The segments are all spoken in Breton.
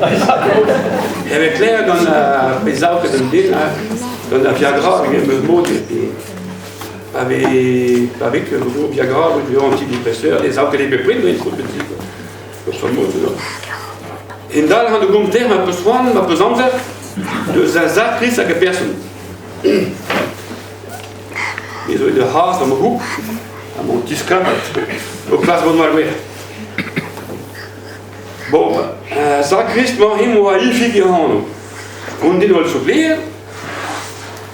E vez clair gant ar pezh aoket an den, gant ar Viagra hag meus mod pa vez pa vez que gros Viagra ou antidépresseur, les aoket bepred dre trop petit quoi. Endalc'h an gomter ma peus c'hoant, ma peus amzer, deus a zakris hag a person. Me zo ur c'hazh gant ma c'houg, ha m'on tiskrapat o klask gant ma loer. Bon, sakrist-mañ hemañ oa Ifig e anv. Goude oa soufler,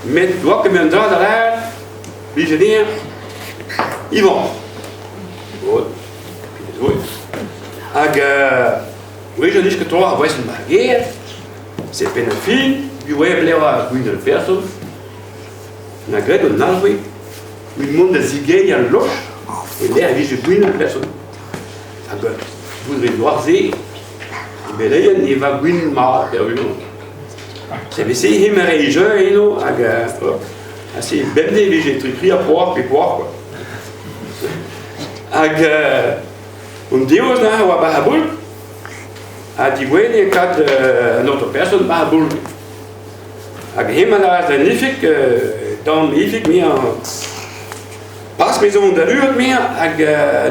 met oa ket un dra da lâret, blije dezhañ Yvon. Bon, Hag gwech an ket tro ar voest ma gêr, c'est penn ar fin, diwezhañ blev ar gwin ur person, na graet an alc'hwez, evit mont da zigeriñ al loch e-lec'h e vije gwin ur person. Hag goude doar-se, beleien ne va gwin mat er-unan. Se hemañ a rae jeu eno hag ha se bemdez e vije tre kri ha poar pe poar quoi. Hag an devoz neuze a oa 'ba ar boulk ha digouezhet eo kad an aotrou person 'ba ar boulk. Hag hemañ a lâras da Ifig, tamm Ifig, me pas me zo da luat me hag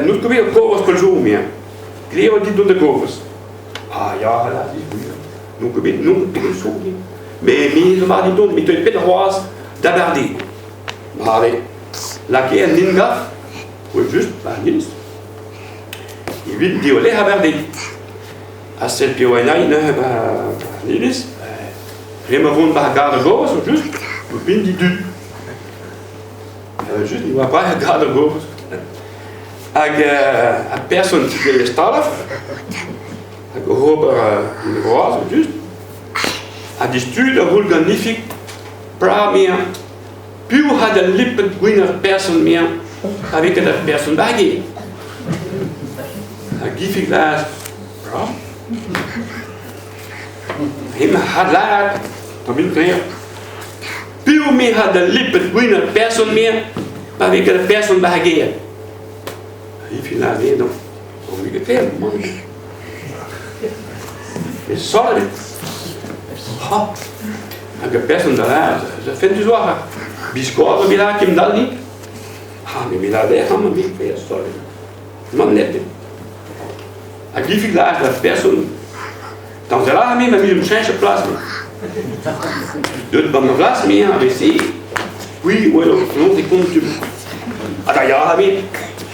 n'out ket bet o kovez pell zo me. Klevet dit dont da kovez. Ah ya, là, n'on ket bet, n'on ket bet zo. Mais me zo mat dit dont, me teuy pet c'hoazh da bardi. Mare, lakaet an ingaf, oa just, ba an iliz. Evit diolec'h abardaez. Ha sell piv eo neuze ba an iliz, dre ma vont war gard gozh, just, o pin didu. Just, ne oa pas gard gozh. Hag ar person ki stalaf, hag oc'h ober an groaz, just, ha distud a roul gant Ifig, pra mea, Piv a da lipet gwin ar person mea a vez ket ar person bagi? Hag Ifig lâr, bra. Hemañ had lâret, tamm klev. Piv me ha da lipet gwin ar person mea pa vez ket ar person bageet? Ifig lâr dezhañ, non. On vez ket klev, man. Mais solid. Ha. Hag ar person da lâret, ça fentus oa. Biskoazh zo bet lâret kemend-all dit? Ha me bet lâret dec'h amañ dit, pe solid. Mann net. Hag Ifig lâret d'ar person, Dañs a me ma mije cheñch plas me. Deut ban ma plas me a vez-se, oui, well, non, e kont tu. Ha da ya, me,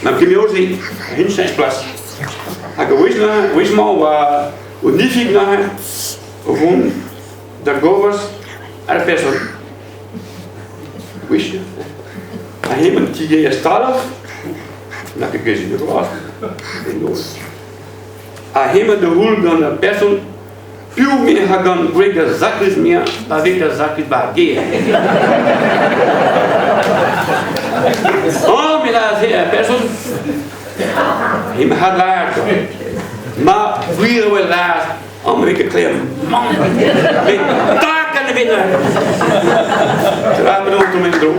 ma kemer se, hin cheñch plas. Hag a wech-mañ oa o Ifig neuze, o vont da goves ar person. Wech, ha hemañ tigêr stalaf, n'a ket ket bras, benoz. Ha hemañ da c'houl gant ar person, piv me a gant gwreg ar sakris mea pa vez ar sakris ba ar gêr. Oh, me lâr ar person, hemañ ha lâr, ma gwir eo lâr, Amañ 'vez ket klevet mann met tak an evit neuze. Tra penaos 'to en-dro.